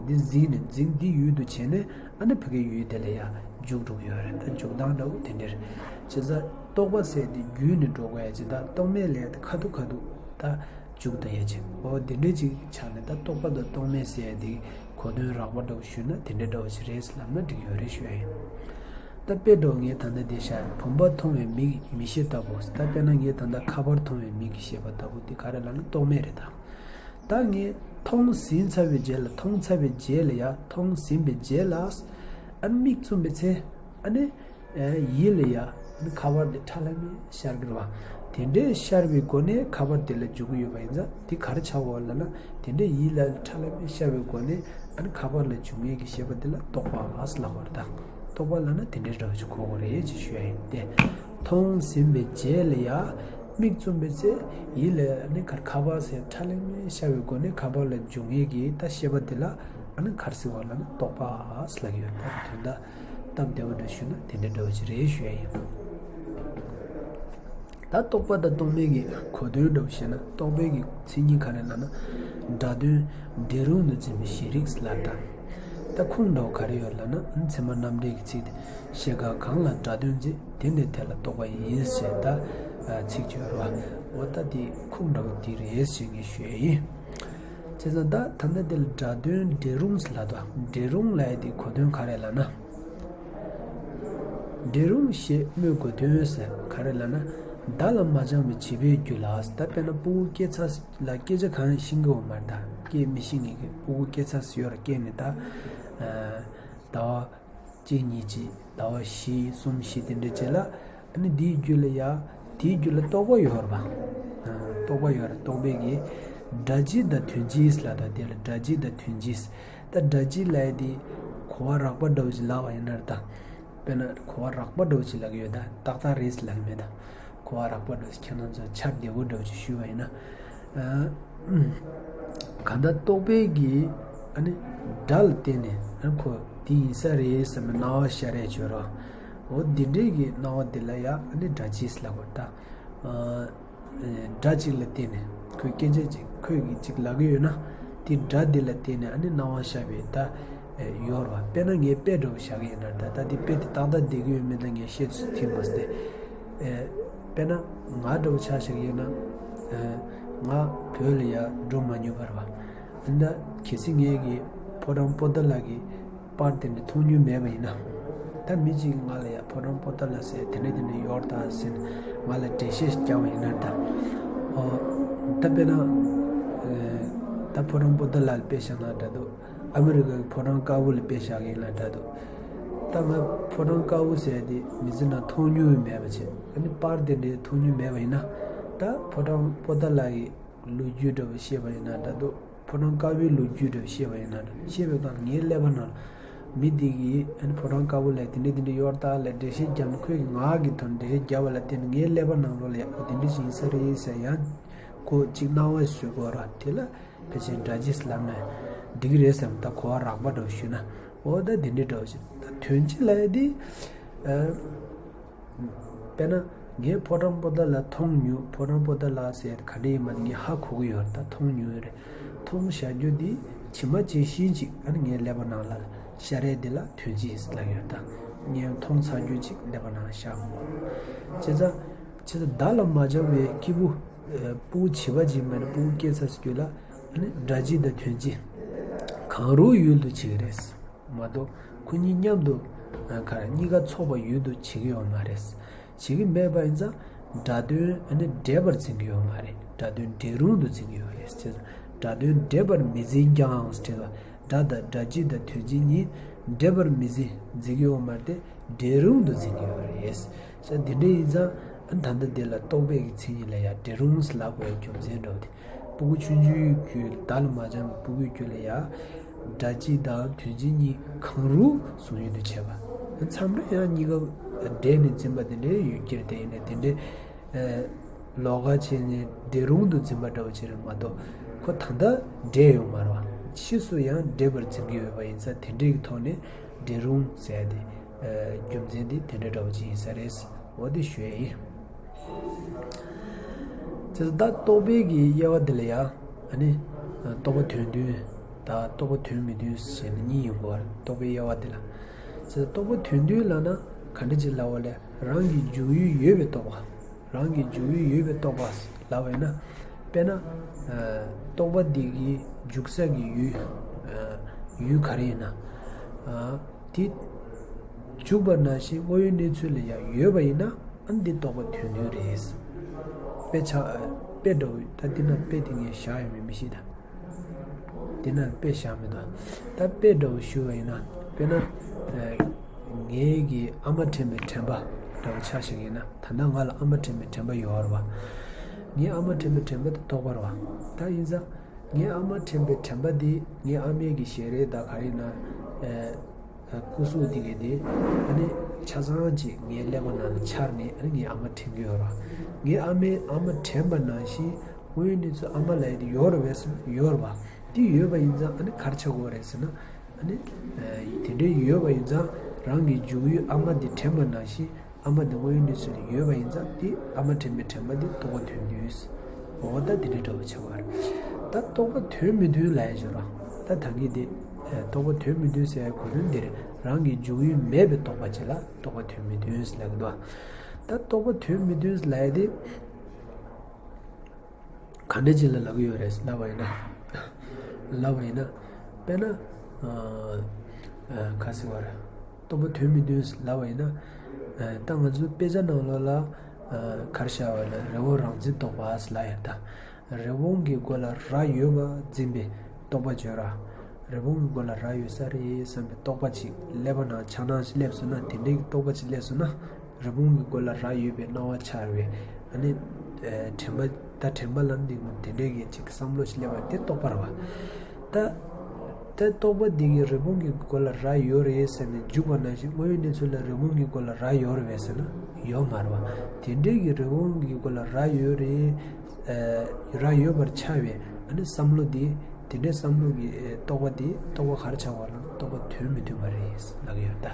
འདི་འཛིན་ནས། འཛིན། འདི་ཡུལ་དུ་བྱས་ནས་ཨ་ནི་ཕ་གིའི་ཡུལ་དེ་ལ་ཡ་འཇུག་འགྲོ་གི་ཡོད་རེད། ད་འཇུག་སྟངས་འདྲ་བོ་དེ་འདྲ་རེད། བྱས་ཙང་རྟོག་པ་ཟེར་དེ་བརྒྱུད་ནས་འགྲོ་དགོས་ཡ་ཅིག་ད་རྟོག་མེད་ལབ་དེ་ཁ་ཐུག་ཁ་ཐུག་ད་འཇུག་ད་ཡ་ཅིག་འོ་དེ་འདྲ་ཅིག་ཆགས་ནས། ད་རྟོག་པ་དང་རྟོག་མེད་ཟེར་ཡ་དེ་གོ་དོན་རགས་པ་འདྲ་བོ་ཞུས་ན་དེ་འདྲ་འདྲ་བོ་ཞིག་རེད་ལབ་ན་འགྲིག་ཡོད་རེད་ཞུ་ཡ་ཡིན། ད་དཔེ་འདྲ་བོ་ངས་ད་ལྟ་འདི་བཤད། བུམ་པ་མཐོང་བའི་མིག་མི་ཤེས་ལྟ་བུ། ད་དཔེར་ན་ངས་ད་ལྟ་ཁ་པར་མཐོང་བའི་མིག་གིས་ཤེས་པ་ལྟ་བུ་འདི་ག་རེ་ལབ་ན་རྟོག་མེད་རེད་ད། ད་ངས་མཐོང་ཟིན་ཚར་བའི་རྗེས་ལ། མཐོང་ཚར་བའི་རྗེས་ལ་ཡ། མཐོང་ཟིན་པའི་རྗེས་ལ་ཨ་ནི་མིག་བཙུམ་པའི་ཚེ་ཨ་ནི་ཡིད་ལ་ཡ་ཨ་ནི་ཁ་པར་འདི་ཁྲ་ལྷམ་མེ་ཤར་གྱི་རེད་བ། དེ་འདྲའི་ཤར་བའི་སྒོ་ནས་ཁ་པར་དེ་ལ་འཇུག་གི་ཡོད་པ་ཡིན་ཙང་དེ་ག་རེ་ཆགས་ཡོད་ལབ་ན། དེ་འདྲའི་ཡིད་ལ་ཁྲ་ལྷམ་མེ་ཤར་བའི་སྒོ་ནས་ཨ་ནི་ཁ་པར་ལ་འཇུག་མཁན་གྱི་ཤེས་པ་དེ་ལ་རྟོག་པ་ལབ་དགོས་རེད་ད། རྟོག་པ་ལབ་ན་དེ་འདྲའི་འདྲ་བ་ཞིག་གོ་དགོས་རེད་ཅེས་ཞུ་ཡ་ཡིན་ཏེ། མཐོང་ཟིན་པའི་རྗེས་ལ་ཡ་མིག་བཙུམ་པའི་ཚེ་ཡིད་ལ་ཨ་ནི་ཁ་ཁ་པར་ཟེར་ཁྲ་ལྷམ་མེ་ཤར་བའི་སྒོ་ནས་ཁ་པར་ལ་འཇུག་མཁན་གྱི་ད་ཤེས་པ་དེ་ལ་ཨ་ནི་ག་རེ་ཟེར་བ་ལབ་ན་རྟོག་པ་ལབ་ཀྱི་ཡོད། ད་དོན་དག་སྟབས་བདེ་བོ་འདྲ་ཞུས་ན་དེ་འདྲའི་འདྲ་བ་ཞིག་རེད་ཞུ་ཡ་ཡིན། ད་རྟོག་པ་དང་རྟོག་མེད་ཀྱི་གོ་དོན་འདྲ་བོ་བཤད་ན། རྟོག་པའི་གི་མཚན་ཉིད་ག་རེ་ལབ་ན། སྒྲ་དོན་འདྲེ་རུམ་དུ་འཛིན་པའི་ཤེས་རིག་ལབ་ད། ད་ཁུངས་འདྲ་བོ་ག་རེ་ཡོད་ལབ་ན། ཚད་མ་རྣམ་འགྲེལ་གྱི་ཚིག་དེ། ཤེས་འགག་གང་ལ་སྒྲ་དོན་འཛིན། དེ་ནི་དེ་ལ་རྟོག་པ་ཡིན་ཞེས་ད་ཚིག་བརྗོད་རོ། འོ་ད་དེ་ཁུངས་འདྲ་བོ་དེ་རེད་ཞེས་ངས་ཞུ་ཡ་ཡིན། བྱས་ཙང་ད་ད་ལྟ་དེ་ལ་སྒྲ་དོན་འདྲེ་རུམ་ལབ་ད། འདྲེ་རུམ་ལབ་ཡ་དེ་གོ་དོན་ག་རེ་ལབ་ན། འདྲེ་རུམ་ཞེས་སྨོས་དགོས་དོན་ཟེར་ག་རེ་ལབ་ན། བརྡ་ལ་མ་སྦྱངས་པའི་བྱིས་པའི་རྒྱུད་ལ། ད་དཔེར་ན་ཕྲུ་གུ་སྐྱེས་ཚར་ལ་སྐད་ཆ་གང་ཤེས་ཀྱི་ཡོད་མ་རེད་ད། སྐད་མི་ཤེས་མཁན་གྱི་ཕྲུ་གུ་སྐྱེས་ཚར་ཡོད་ར། སྐྱེས་ནས་ད་ཟླ་བ་གཅིག་གཉིས་ཀྱི་ཟླ་བ་བཞི་གསུམ་བཞི་དེ་འདྲ་བྱས་ལ། ཨ་ནི་དེའི་རྒྱུད་ལ་ཡ། དེའི་རྒྱུད་ལ་རྟོག་པ་ཡོད་རེད་པ། རྟོག་པ་ཡོད་རེད། རྟོག་པའི་གི་སྒྲ་སྤྱི་དང་དོན་སྤྱི་ལབ་ད། དེ་ལ་སྒྲ་སྤྱི་དང་དོན་སྤྱི། ད་སྒྲ་སྤྱི་ལབ་ཡ་དེ་གོ་བ་རགས་པ་འདྲ་བོ་ཅིག་ལབ་པ་ཡིན་ན་རེད་ད། དཔེར་ན་གོ་བ་རགས་པ་འདྲ་བོ་ཅིག་ལབ་ཀྱི་ཡོད་ད། ཏག་ཏག་རེད་ཟེར་ལབ་ཀྱི་མེད་ད། གོ་བ་རགས་པ་འདྲ་བོ་ཅིག་ཁྱེད་རང་ཚོ་ཆ་བདེ་བོ་འདྲ་བོ་ཅིག་ཞུས་པ་ཡིན་ན། གང་ལྟར་རྟོག་པའི་གི་ཨ་ནི་སྒྲ་ལ་བརྟེན་ནས་ཨ་ནི་ཁོ་དེ་ཡིན་ས་རེད་བསམ་པའི་སྣང་བ་ཤར་ཡས་བྱོས་རོགས། འོ་འདི་འདྲའི་གི་སྣང་བ་དེ་ལ་ཡ་ཨ་ནི་སྒྲ་སྤྱི་ལབ་དགོས་ད། སྒྲ་གཅིག་ལ་བརྟེན་ནས་ཁོས་སྐད་ཆ་གཅིག་ཁོས་གི་གཅིག་ལབ་ཀྱི་ཡོད་ན། དེ་སྒྲ་དེ་ལ་བརྟེན་ནས་ཨ་ནི་སྣང་བ་ཤར་བའི་ད་ཡོད་རེད་པ། དཔེར་ན་ངས་དཔེ་འདྲ་བོ་བཞག་གི་ཡིན་ན་ད། ད་དེ་དཔེ་དེ་ཏག་ཏག་བསྡད་ཀྱི་ཡོད་མེད་ད་ངས་བཤད་ཐུབ་མ་སོང་སྟེ། དཔེར་ན་ང་འདྲ་བོ་ཆ་བཞག་གི་ཡིན་ན། ང་བོད་ལ་ཡ་འགྲོ་མ་མྱོང་བ་རེད་པ། ད་གལ་སྲིད་ངས་གི་ཕོ་བྲང་པོ་ཏཱ་ལ་གི་པར་དེ་འདྲ་མཐོང་མྱོང་མེད་པ་ཡིན་ན། ད་མི་གཅིག་གིས་ང་ལ་ཡ་ཕོ་བྲང་པོ་ཏཱ་ལ་ཟེར་དེ་འདྲ་དེ་འདྲ་ཡོད་རེད་ད་ཟེར་ནས་ང་ལ་འགྲེལ་བཤད་ཞིག་བརྒྱབ་པ་ཡིན་ན་ད། ཨོ། ད་དཔེར་ན། ད་ཕོ་བྲང་པོ་ཏཱ་ལ་ལ་དཔེ་བཞག་ན་འདྲ་འདུག་ཨ་མི་རི་ཀ་གི་ཕོ་བྲང་དཀར་པོ་ལ་དཔེ་བཞག་གི་ཡིན་ན་འདྲ་འདུག་ད་ང་ཕོ་བྲང་དཀར་པོ་ཟེར་དེ་མི་ཚེ་ནང་མཐོང་མྱོང་མེད་པ་བྱས། ཨ་ནི་པར་དེ་འདྲའི་མཐོང་མྱོང་མེད་པ་ཡིན་ན། ད་ཕོ་བྲང་པོ་ཏཱ་ལ་གི་ལོ་རྒྱུས་འདྲ་བོ་ཤེས་པ་ཡིན་ན་འདྲ་འདུག་ཕོ་བྲང་དཀར་པོའི་ལོ་རྒྱུས་འདྲ་བོ་ཤེས་པ་ཡིན་ན་འདྲ། ཤེས་པའི་སྒང་ངའི་ཀླད་པ་ནང་ལ་ མི་འདི་གིས་ཨ་ནི་ཕོ་བྲང་དཀར་པོ་ལ་དེ་འདྲ་དེ་འདྲ་ཡོད་རེད་ད་ལབ་འགྲེལ་བཤད་རྒྱབ་ནས། ཁོས་ངག་གི་ཐོག་ནས་འགྲེལ་བཤད་རྒྱབ་པ་ལ་བརྟེན་ནས་ངའི་ཀླད་པ་ནང་ལོགས་ལ་ཡ་དེ་འདྲ་ཞིག་ཡིན་ས་རེད་ཟེར་ཡང་ཁོ་གཅིག་སྣང་བ་བཟོས་དགོས་ར། དེ་ལ་ཕལ་ཆེར་སྒྲ་སྤྱི་ལབ་ན་འགྲིག་གི་རེད་བསམ། ད་གོ་བ་རགས་པ་འདྲ་བོ་ཞུས་ན། འོ་ད་དེ་འདྲའི་འདྲ་བོ་ཞིག་ད་དོན་སྤྱི་ལབ་ཡ་དེ། ཨ། དཔེར་ན། ངས་ཕོ་བྲང་པོ་ཏ་ལ་མཐོང་མྱོང་། ཕོ་བྲང་པོ་ཏ་ལ་ཟེར་ག་འདྲ་ཡིན་མ་ངས་ཧ་གོ་གི་ཡོད་རེད། ད་མཐོང་མྱོང་ཡོད་རེད། མཐོང་བཞག་རྒྱུ་འདི་ཇི་མ་ཇི་བཞིན་ཅིག་ཨ་ནི་ངའི་ཀླད་པ་ནང་ལ་ཤར་ཡ་འདི་ལ་དོན་སྤྱི་ལབ་ཡོད། ད་ངས་མཐོང་ཚར་རྒྱུ་ཅིག་ཀླད་པ་ནང་ཤར་འོང་། བྱས་ཙང་། བྱས་ཙང་བརྡ་ལ་མ་འཆམ་པའི་སྐྱེས་བུ། ཨ། སྤུ་གུ་བྱིས་པ་ཅིག་མེད་ན་སྤུ་གུ་སྐྱེས་ཚར་རྒྱུ་ལ་ཨ་ནི་སྒྲ་སྤྱི་དང་དོན་སྤྱི་གང་རུང་ཡུལ་དུ་བྱེད་ཀྱི་རེད། མ་གཏོགས་ཁོ་གཉིས་མཉམ་དུ་ཨ་ག་རེ་གཉིས་ཀ་ཚོགས་པ་ཡུལ་དུ་བྱེད་ཀྱི་ཡོད་མ་རེད། བྱེད་ཀྱི་མེད་པ་ཡིན་ཙང་སྒྲ་དོན་ཨ་ནི་འབྲེལ་པར་འཛིན་གྱི་ཡོད་མ་རེད། སྒྲ་དོན་འབྲེལ་རུང་དུ་འཛིན་གྱི་ཡོད་རེད་ཟེར། སྒྲ་དོན་འབྲེལ་པར་མི་འཛིན་ཀྱང་ཟེར་བ། སྒྲ་དང་སྒྲ་སྤྱི་དང་དོན་སྤྱི་གཉིས་འབྲེལ་པར་མི་འཛིན། འཛིན་གྱི་ཡོད་མ་རེད་དེ། འབྲེལ་རུང་དུ་འཛིན་གྱི་ཡོད་རེད། ས་འདི་འདྲ་ཡིན་ཙང་ཨ་ད་ལྟ་འདི་ལ་རྟོག་པའི་གི་མཚན་ཉིད་ལ་ཡང་འབྲེལ་རུང་ལབ་དགོས་རྒྱུ་མཚན་འདྲ་བོ་དེ། སྤུ་གུ་ཆུང་ཆུང་རྒྱུད་བརྡ་ལ་མ་འཆམ་པའི་སྤུ་གུའི་རྒྱུད་ལ་ཡང་སྒྲ་སྤྱི་དང་དོན་སྤྱི་གཉིས་གང་རུང་གཟུང་ཡུལ་དུ་བྱེད་པ། མཚམས་རེ་ཡང་གཉིས་ཀ་འདྲེས་ནས་འཛིན་པ་དེ་འདྲའི་ཡོད་ཀྱི་རེད། དེ་ཡིན་ནའི་དེ་འདྲའི་ལོགས་ཀ་བྱས་ནས་འབྲེལ་རུང་དུ་འཛིན་པ་འདྲ་བོ་ཅིག་རེད་མ་གཏོགས་ཁོ་ད་ལྟ་འདྲེས་ཡོད་མ་རེད་བ། ཕྱིས་སུ་ཡང་འདྲེས་པར་འཛིན་གྱི་ཡོད་པ་ཡིན་ཙང་དེ་འདྲའི་གི་ཐོག་ནས་འབྲེལ་རུང་ཟེར་ཡ་དེ། རྒྱུ་མཚན་དེ་དེ་འདྲ་འདྲ་བོ་ཅིག་ཡིན་ས་རེད། འོ་དེ་ཞུ་ཡ་ཡིན། བྱས་ཙང་ད་རྟོག་པའི་གི་དབྱེ་བ་འདི་ལ་ཡ། ཨ་ནི། རྟོག་པ་དོན་མཐུན། ད་རྟོག་པ་དོན་མི་མཐུན་ཞེས་ནི་གཉིས་ཡོང་གི་ཡོད་རེད། རྟོག་པའི་དབྱེ་བ་འདི་ལ། བྱས་ཙང་རྟོག་པ་དོན་མཐུན་ལབ་ན་ག་འདྲ་ཅིག་ལབ་པ་ལས་རང་གི་འཇུག་ཡུལ་ཡོད་པའི་རྟོག་པ། རང་གི་འཇུག་ཡུལ་ཡོད་པའི་རྟོག་པ་ལབ་པ་ཡིན་ན། དཔེར་ན། རྟོག་པ་འདི་གི་འཇུག་ས་གི་ཡུལ། ཡུལ་ག་རེ་ཡིན་ན། དེ་འཇུག་པ་ནང་བཞིན་དངོས་ཡོད་གནས་ཚུལ་ལ་ཡང་ཡོད་པ་ཡིན་ན་ཨ་ནི་འདི་རྟོག་པ་དོན་མཐུན་རེད། དཔེ་ཆ། དཔེ་འདྲ་བོ་ད་འདི་ན་དཔེ་དེ་ངས་བཞག་ཡོད་མེད་མི་ཤེས་ད། འདི་ན་དཔེ་བཞག་མི་འདུག་ད་དཔེ་འདྲ་བོ་ཞུ་བ་ཡིན་ན་དཔེར་ན། ངའི་གི་ཨ་མ་དྲན་པའི་དྲན་པ་འདྲ་བོ་ཆ་བཞག་ཡིན་ན་ད་ལྟ་ང་ལ་ཨ་མ་དྲན་པའི་དྲན་པ་ཡོད་རེད་བ། ངའི་ཨ་མ་དྲན་པའི་དྲན་པ་དེ་རྟོག་པ་རེད་བ། ད་ཡིན་ཙང་། ངའི་ཨ་མ་དྲན་པའི་དྲན་པ་འདི་ངའི་ཨ་མའི་གི་ཞལ་རས་དང་ག་རེ་ཡིན་ན། ཨ། སྐུ་གཟུགས་འདི་གི་དེ་ཨ་ནི་ཆ་ཚང་ཅིག་ངའི་ཀླད་པ་ནང་ལ་འཆར་ནས་ཨ་ནི་ངའི་ཨ་མ་དྲན་གྱི་ཡོད་རེད། ངའི་ཨ་མའི་ཨ་མ་དྲན་པ་ནང་བཞིན་དངོས་ཡོད་གནས་ཚུལ་ཨ་མ་ལབ་ཡ་དེ་ཡོད་རེད་པས་ཟེར་ན་ཡོད་རེད་བ། འདི་ཡོད་པ་ཡིན་ཙང་ཨ་ནི་ག་རེ་ཆགས་ཀྱི་ཡོད་རེད་ཟེར་ན། ཨ་ནི། དེ་འདྲའི་ཡོད་པ་ཡིན་ཙང་རང་གི་འཇུག་ཡུལ་ཨ་མ་འདི་དྲན་པ་ནང་བཞིན། ཨ་མ་འདི་དངོས་ཡོད་གནས་ཚུལ་ལ་ཡོད་པ་ཡིན་ཙང་དེ་ཨ་མ་དྲན་པའི་དྲན་པ་འདི་རྟོག་པ་དོན་མཐུན། འོ་ད་འདི་འདྲའི་འདྲ་བོ་ཆགས་པ་རེད། ད་རྟོག་པ་དོན་མི་མཐུན་ལབ་ཡ་ཅིག་ཡོད་རེད། ད་ད་གིན་དེ། རྟོག་པ་དོན་མི་མཐུན་ཟེར་ཡ་གོ་དོན་འདི་རེད། རང་གི་འཇུག་ཡུལ་མེད་པའི་རྟོག་པ་ཅིག་ལ་རྟོག་པ་དོན་མི་མཐུན་ལབ་ཀྱི་འདུག་ད་རྟོག་པ་དོན་མི་མཐུན་ལབ་ཡ་དེ། ག་འདྲ་ཅིག་ལ་ལབ་ཀྱི་ཡོད་རེད་ལབ་པ་ཡིན་ན། ལབ་པ་ཡིན་ན། དཔེར་ན། ཨ། ཨ། ག་ཟེར་བ་རེད། རྟོག་པ་དོན་མི་མཐུན་ལབ་པ་ཡིན་ན། ཨ། ད་ང་ཚོའི་དཔེ་ཆ་ནང་ལོགས་ལ། ཨ། ག་རེ་བཞག་པ་ལ་རི་བོང་རྭ་འཛིན་རྟོག་པ་ལབ་ཡ་ད། རི་བོང་གི་མགོ་ལ་རྭ་ཡོད་པ་འཛིན་པའི་རྟོག་པ་བརྗོད་ར། རི་བོང་གི་མགོ་ལ་རྭ་ཡོད་ས་རེད་བསམ་པའི་རྟོག་པ་ཅིག་ཀླད་པ་ནང་འཆར་སྣང་ཞིག་སླེབས་སོང་ན་དེ་འདྲའི་རྟོག་པ་ཅིག་སླེབས་སོང་ན། རི་བོང་གི་མགོ་ལ་རྭ་ཡོད་པའི་སྣང་བ་འཆར་བའི། ཨ་ནི། ཨ། དྲན་པ། ད་དྲན་པ་ལ་འདི་མོ་དེ་འདྲའི་གི་ཅིག་བསམ་བློ་ཞིག་སླེབས་པ་དེ་རྟོག་པ་རེད་བ། ད། ད་རྟོག་པ་འདི་གིས་རི་བོང་གི་མགོ་ལ་རྭ་ཡོད་རེད་ཟེར་ནས་འཇུག་པ་ནང་བཞིན་དངོས་ཡོད་གནས་ཚུལ་ལ་རི་བོང་གི་མགོ་ལ་རྭ་ཡོད་རེད་པས་ཟེར་ན་ཡོད་མ་རེད་བ། དེ་འདྲའི་གི་རི་བོང་གི་མགོ་ལ་རྭ་ཡོད་རེད། ཨ། རྭ་ཡོད་པར་འཆར་བའི་ཨ་ནི་བསམ་བློ་འདི། དེ་འདྲའི་བསམ་བློ་གི་རྟོག་པ་དེ་རྟོག་པ་ག་རེ་ཆགས་པ་ལབ་ན་རྟོག་པ་དོན་མི་མཐུན་པ་རེད་ལབ་ཀྱི་ཡོད་ད།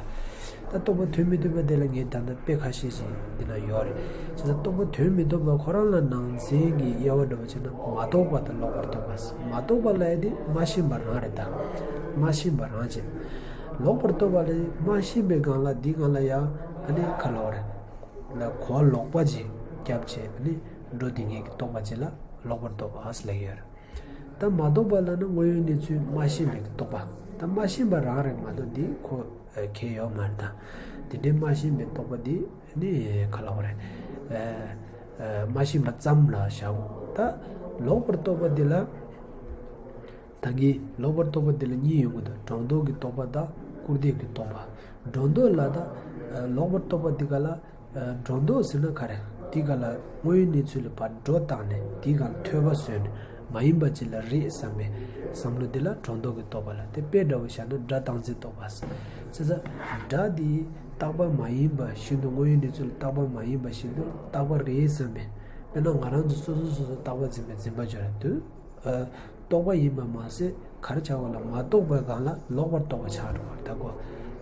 ད་རྟོག་པ་དོན་མི་མཐུན་པ་དེ་ལ་ངས་ད་ལྟ་དཔེ་ཁ་ཤས་ཤིག་འདི་ན་ཡོད་རེད། བྱས་ཙང་རྟོག་པ་དོན་མི་མཐུན་པ་ཁོ་རང་ལ་ནང་ཚན་གྱི་དབྱེ་བ་འདྲ་བོ་བྱས་ན་མ་རྟོགས་པ་དང་ལོག་པར་རྟོག་པ། མ་རྟོགས་པ་ལབ་ཡ་དེ་མ་ཤེས་པ་རང་རེད་ད། མ་ཤེས་པ་རང་བྱས། ལོག་པར་རྟོག་པ་ལ་མ་ཤེས་པའི་སྒང་ལ་འདི་སྒང་ལ་ཡ་ཨ་ནི་ག་ལབ་རེད། ལ་གོ་ལོག་པ་ཅིག་བརྒྱབ་བྱས་ཨ་ནི་འགྲོ་དེ་ངེས་ཀྱི་རྟོག་པ་ཅིག་ལ་ལོག་པར་རྟོག་པ་ལབ་ཀྱི་ཡོད་རེད། ད་མ་རྟོགས་པ་ལབ་ན་དངོས་ཡོད་གནས་ཚུལ་མ་ཤེས་པའི་རྟོག་པ། ད་མ་ཤེས་པ་རང་རེད་མ་གཏོགས་འདི་ཁོ་ཁྱད་ཡོད་མ་རེད་ད། དེ་འདྲའི་མ་ཤེས་པའི་རྟོག་པ་འདི་ནི་ག་ལབ་དགོས་རེད། ཨ། ཨ། མ་ཤེས་པ་ཙམ་ལ་བཞག་གོ། ད་ལོག་པར་རྟོག་པ་འདི་ལ། ད་གིན་ལོག་པར་རྟོག་པ་འདི་ལ་གཉིས་ཡོང་གི་འདུག་སྒྲོ་འདོགས་ཀྱི་རྟོག་པ་དང་སྐུར་འདེབས་ཀྱི་རྟོག་པ། སྒྲོ་འདོགས་ལ་ད། ཨ། ལོག་པར་རྟོག་པ་འདི་ག་ལ། ཨ། སྒྲོ་འདོགས་ཟེར་ན་ག་རེ། འདི་ག་ལ་དངོས་ཡོད་གནས་ཚུལ་ལ་ཕར་སྒྲོ་བཏགས་ནས་འདི་ག་ལ་ཐོས་པ་བཟོས་ནས་ མ་ཡིན་པ་ཅིག་ལ་རེད་བསམ་པའི་བསམ་བློ་དེ་ལ་སྒྲོ་འདོགས་ཀྱི་རྟོག་པ་ལ། དེ་དཔེ་འདྲ་བོ་བཞག་ན་སྒྲ་རྟག་འཛིན་རྟོག་པ། བྱས་ཙང་སྒྲ་དེ་རྟག་པ་མ་ཡིན་པ་ཤིན་ཏུ་དངོས་ཡོད་གནས་ཚུལ་རྟག་པ་མ་ཡིན་པ་ཤིན་ཏུ་རྟག་པ་རེད་བསམ་པའི། དཔེར་ན་ང་རང་ཚོ་སོ་སོ་སོ་སོ་རྟག་པ་འཛིན་པའི་འཛིན་པ་སྦྱོར་དུས། རྟོག་པ་ཡིན་པ་མ་ཟད་ག་རེ་བྱ་བ་ལ་མ་རྟོགས་པའི་སྒང་ལ་ལོག་པར་རྟོག་པ་ཆགས་འགྲོ་བར་ད་གོ།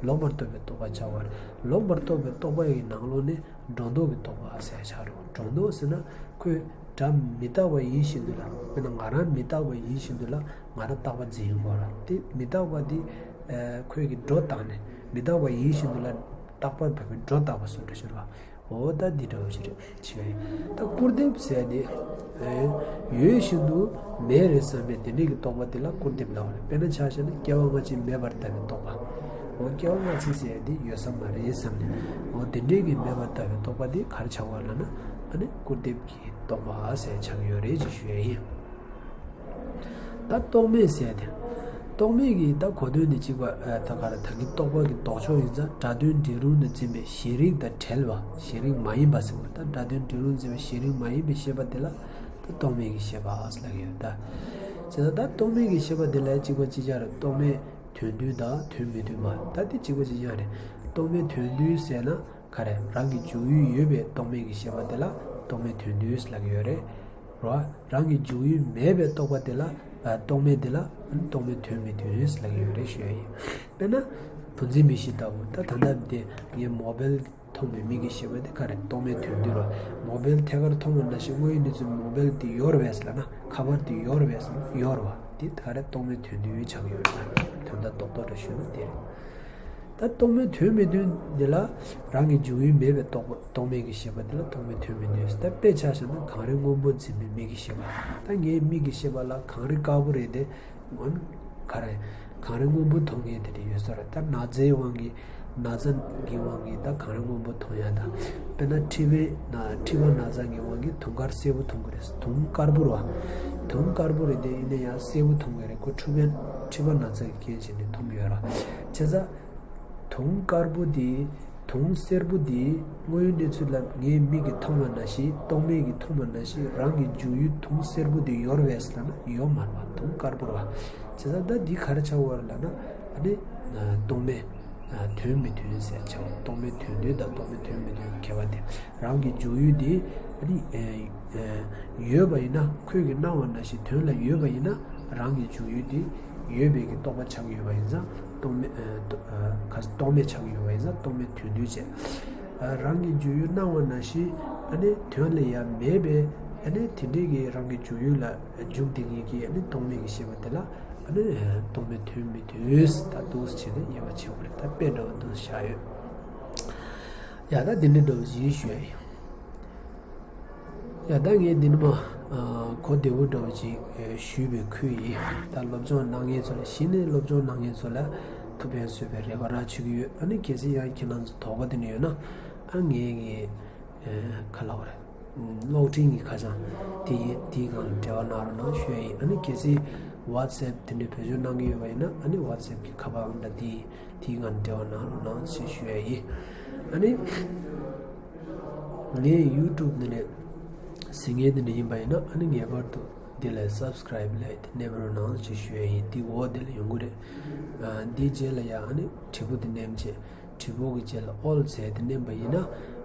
ལོག་པར་རྟོག་པའི་རྟོག་པ་ཆགས་པར། ལོག་པར་རྟོག་པའི་རྟོག་པ་ཡི་ནང་ལོགས་ནས་སྒྲོ་འདོགས་ཀྱི་རྟོག་པ་ཟེར་ཆགས་འགྲོ། སྒྲོ་འདོགས་ཟེར་ན་ཁོས་སྒྲ་མི་རྟག་པ་ཡིན་བཞིན་དུ་ལ། དཔེར་ན་ང་རང་མི་རྟག་པ་ཡིན་བཞིན་དུ་ལ་ང་རང་རྟག་པ་འཛིན་ཡོང་གི་རེད། དེ་མི་རྟག་པ་འདི་ཁོས་ཀྱི་སྒྲོ་བཏགས་ནས་མི་རྟག་པ་ཡིན་བཞིན་དུ་ལ་རྟག་པ་བབས་པའི་སྒྲོ་བཏགས་པ་བཟོ་འདྲ་ཞིག་རེད་བ། འོ་ད་འདི་འདྲ་བོ་ཞིག་རེད་ཞུ་ཡ་ཡིན། ད་སྐུར་འདེབས་ཟེར་ཡ་དེ། ཨེ། ཡོད་བཞིན་དུ་མེད་རེད་བསམ་པའི་དེ་འདྲས་ཀྱི་རྟོག་པ་དེ་ལ་སྐུར་འདེབས་ལབ་པ་རེད། དཔེར་ན་ཆ་བཞག་ན་སྐྱེ་བ་སྔ་ཕྱི་མེད་པར་ལྟ་བའི་རྟོག་པ། འོ་སྐྱེ་བ་སྔ་ཕྱི་ཟེར་ཡ་དེ་ཡོད་ས་མ་རེད་བསམ་ནས། འོ་དེ་འདྲས་ཀྱི་མེད་པར་ལྟ་བའི་རྟོག་པ་དེ་ག་རེ་ཆགས་པ་ལབ་ན། ཨ་ནི་སྐུར་འདེབས་ཀྱི་རྟོག་པ་ཟེར་ཆགས་ཡོད་རེད་ཅེས་ཞུ་ཡ་ཡིན། ད་རྟོག་མེད་ཟེར་ཏེ། རྟོག་མེད་ཀྱི་ད་གོ་དོན་ནི་གཅིག་པ། ཨ། ད་ག་རེ་ད་གིན་རྟོག་པ་གི་ལྡོག་ཕྱོགས་ཡིན་ཙང་སྒྲ་དོན་འབྲས་རུང་དུ་འཛིན་པའི་གཞན་རིག་དང་བྲལ་བ། གཞན་རིག་མ་ཡིན་པ་ཟེར་བ། ད་སྒྲ་དོན་འབྲས་རུང་འཛིན་པའི་གཞན་རིག་མ་ཡིན་པའི་ཤེས་པ་དེ་ལ་ད་རྟོག་མེད་ཀྱི་ཤེས་པ་ལབ་ཀྱི་ཡོད་ད། བྱས་ཙང་ད་རྟོག་མེད་ཀྱི་ཤེས་པ་དེ་ལ་གཅིག་པ་གཅིག་རྐྱང་རེད། རྟོག་མེད་དོན་མཐུན་དང་དོན་མི་མཐུན་པ། ད་དེ་གཅིག་པ་གཅིག་རྐྱང་རེད། རྟོག་མེད་དོན་མཐུན་ཟེར་ན། ག་རེ། རང་གི་འཇུག་ཡུལ་ཡོད་པའི་རྟོག་མེད་ཀྱི་ཤེས་པ་དེ་ལ་རྟོག་མེད་དོན་མཐུན་ལབ་ཀྱི་ཡོད་རེད། རོ། རང་གི་འཇུག་ཡུལ་མེད་པའི་རྟོག་པ་དེ་ལ། ཨ། རྟོག་མེད་དེ་ལ་རྟོག་མེད་དོན་མི་མཐུན་ལབ་ཀྱི་ཡོད་རེད་ཞུ་ཡ་ཡིན། དཔེར་ན། བུ་འཛིན་མིག་ཤེས་ལྟ་བུ། ད་ད་ལྟ་དེ་ངས་མོ་བེལ་མཐོང་བའི་མིག་གི་ཤེས་པ་དེ་ག་རེ། རྟོག་མེད་དོན་མཐུན་རོ། མོ་བེལ་ཐད་ཀར་མཐོང་བ་ནང་བཞིན་དངོས་ཡོད་གནས་ཚུལ་མོ་བེལ་དེ་ཡོད་རེད་པས་ལབ་ན། ཁ་པར་དེ་ཡོད་རེད་པས་ལབ་ན་ཡོད་རེད་པ། དེ་ག་རེ། རྟོག་མེད་དོན་མཐུན་ཆགས་ཀྱི་ཡོད་རེད། དོན་དག་རྡོག་རྡོག་རེ་ཞུས་ན་དེ་རེད། ད་རྟོག་མེད་དོན་མི་མཐུན་འདི་ལ། རང་གི་འཇུག་ཡུལ་མེད་པའི་རྟོག་པ། རྟོག་མེད་ཀྱི་ཤེས་པ་འདི་ལ་རྟོག་མེད་དོན་མི་མཐུན། ད་དཔེ་ཆ་བཞག་ན་གངས་རི་སྔོན་པོ་འཛིན་པའི་མིག་གི་ཤེས་པ། ད་ངའི་མིག་གི་ཤེས་པ་ལ་གངས་རི་དཀར་པོ་རེད་དེ། འོན། ག་རེ། གངས་རི་སྔོན་པོ་མཐོང་མཁན་དེ་འདྲ་ཡོད་ས་རེད། ད་ན་ཚའི་དབང་གིས། ན་ཚ་གི་དབང་གིས་ད་གངས་རི་སྔོན་པོ་མཐོང་ཡ་ད། དཔེར་ན་མཁྲིས་པའི་ན། མཁྲིས་པ་ན་ཚ་གི་དབང་གིས་དུང་དཀར་སེར་པོ་མཐོང་གི་རེད། དུང་དཀར་པོ་རེད་བ། དུང་དཀར་པོ་རེད་དེ་ཡིན་ན་ཡང་སེར་པོ་མཐོང་གི་རེད། ཁོ་མཁྲིས་པའི། མཁྲིས་པ་ན་ཚ་གི་རྐྱེན་བྱས་ནས་མཐོང་གི་ཡོད་ར། བྱས་ཙང་། དུང་དཀར་པོ་དེ། དུང་སེར་པོ་དེ་དངོས་ཡོད་གནས་ཚུལ་ལ་ངའི་མིག་གིས་མཐོང་བ་ནང་བཞིན། རྟོག་མེད་ཀྱིས་མཐོང་བ་ནང་བཞིན་རང་གི་འཇུག་ཡུལ་དུང་སེར་པོ་དེ་ཡོད་རེད་པས་ལབ་ན་ཡོད་མ་རེད་བ། དུང་དཀར་པོ་རེད་བ། བྱས་ཙང་ད་འདི་ག་རེ་ཆགས་པ་རེད་ལབ་ན། ཨ་ནི། རྟོག་མེད། དོན་མི་མཐུན་ཟེར་ཆགས་པ། རྟོག་མེད་དོན་མཐུན་དང་རྟོག་མེད་དོན་མི་མཐུན་གྱི་ཁྱད་པར་དེ། རང་གི་འཇུག་ཡུལ་དེ། ཨ་ནི། ཡོད་པ་ཡིན་ན། ཁོས་ཀྱིས་སྣང་བ་ནང་བཞིན་དོན་ལ་ཡོད་པ་ཡིན་ན། རང་གི་འཇུག་ཡུལ་དེ་ཡོད་པའི་གི་རྟོག་པ་ཆགས་ཀྱི་ཡོད་པ་ཡིན་ཙང་། རྟོག་མེད། ཨ། ཨ། ག། རྟོག་མེད་ཆགས་ཀྱི་ཡོད་པ་ཡིན་ཙང་རྟོག་མེད་དོན་མཐུན་བྱས། ཨ། རང་གི་འཇུག་ཡུལ་སྣང་བ་ནང་བཞིན། ཨ་ནི་དོན་ལ་ཡང་མེད་པའི། ཨ་ནི་དེ་འདྲའི་གི་རང་གི་འཇུག་ཡུལ་ལ་འཇུག་བསྡད་མཁན་གྱི། ཨ་ནི་རྟོག་མེད་ཀྱི་ཤེས་པ་དེ་ལ། ཨ་ནི་རྟོག་མེད་དོན་མི་མཐུན། ད་འདུག་སེ་བྱས་ནས་དབྱེ་བ་ཕྱེ་དགོས་རེད། ད་དཔེ་འདྲ་བོ་འདུག་སེ་བཞག་ཡོད། ཡ། ད་འདི་འདྲ་འདྲ་བོ་ཅིག་ཞུ་ཡ་ཡིན། ཡ། ད་ངས་འདི་ནི་མ། ཨ། གོ་བདེ་བོ་འདྲ་བོ་ཅིག་ཞུས་པའི་ཁུལ་ཡིན། ད་སློབ་སྦྱོང་གནང་མཁན་ཚོ་ལ། གཞི་ནས་སློབ་སྦྱོང་གནང་མཁན་ཚོ་ལ་ཐུགས་ཕན་གསོས་པའི་རེ་བ་རང་བྱེད་ཀྱི་ཡོད། ཨ་ནི་གལ་སྲིད་ཡང་ཁྱེད་རང་ཚོ་དོགས་པ་དེ་འདྲ་ཡོད་ན། ཨ། ངས་ངས། ཨ། ག་ལབ་དགོས་རེད། གློག་འཕྲིན་གྱི་ཁ་བྱང་དེ་ཡིན། དེའི་སྒང་ལ་འབྲེལ་བ་གནང་རོགས་གནང་ཞུ་ཡ་ཡིན། ཨ་ནི་གལ་སྲིད་ཝ་ཊི་སེབ་དེ་འདྲའི་བེད་སྤྱོད་གནང་གི་ཡོད་པ་ཡིན་ན། ཨ་ནི་ཝ་ཊི་སེབ་གི་ཁ་པར་ཨང་གྲངས་དེ་ཡིན། དེའི་སྒང་ལ་འབྲེལ་བ་གནང་རོགས་གནང་ཞེས་ཞུ་ཡ་ཡིན། ཨ་ནི་ངའི་ཡུ་ཊུབ་འདི་ནས་གཟིགས་མཁན་དེ་འདྲ་ཡིན་པ་ཡིན་ན། ཨ་ནི་ངེས་པར་དུ་འདི་ལ་སབ་སི་ཀ་རེབ་ལབ་དེ་མནན་རོགས་གནང་ཞེས་ཞུ་ཡ་ཡིན། དེའི་འོག་འདི་ལ་ཡོང་གི་རེད། ཨ། འདིའི་རྗེས་ལ་ཡང་ཨ་ནི་དྲིལ་བུ་དེ་མནན་བྱས། དྲིལ་བུ་གི་རྗེས་ལ་ཨོལ་ཟེར་དེ་མནན་པ་ཡིན་ན།